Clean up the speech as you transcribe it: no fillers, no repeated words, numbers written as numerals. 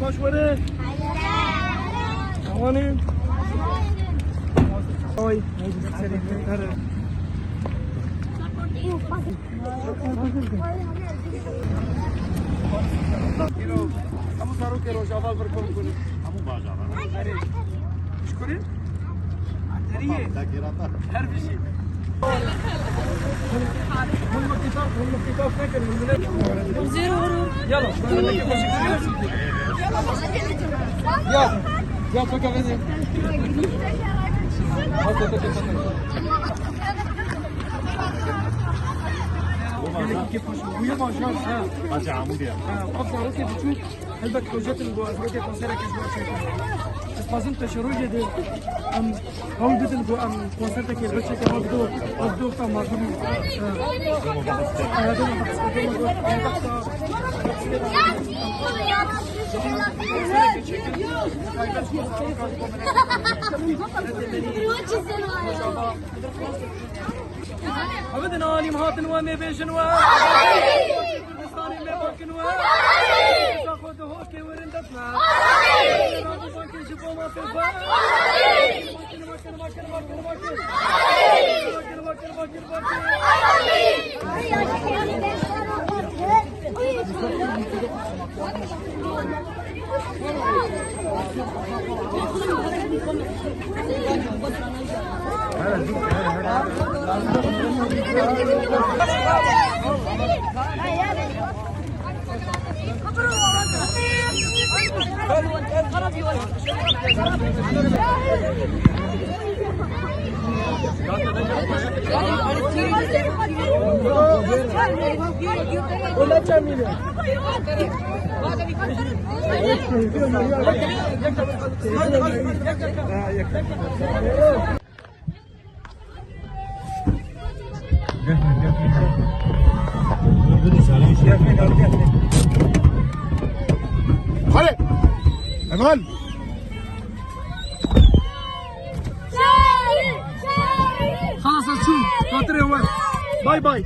عباش ورين هوني هاي همو سارو که روژاوا برکن کنی همو باجارا مشكورين عترية هر بشي هم كتاب هم كتاب فاكر يلا يلا يلا تفكر كيف ويا باجار باجي عمودي افضل روكي بتشوف هلبك حوجات الروكي كونسيرك بس تشروجي دي ام هون بدل بو ام كونسرتك بتشك هو بدو بدو ما أبدنا عالي مهاتن ومي بيجن و كردستاني مي باكن و خود هوكي ورندتنا ولا تعمل خالد عمران خلاص شو خاطري وين باي باي.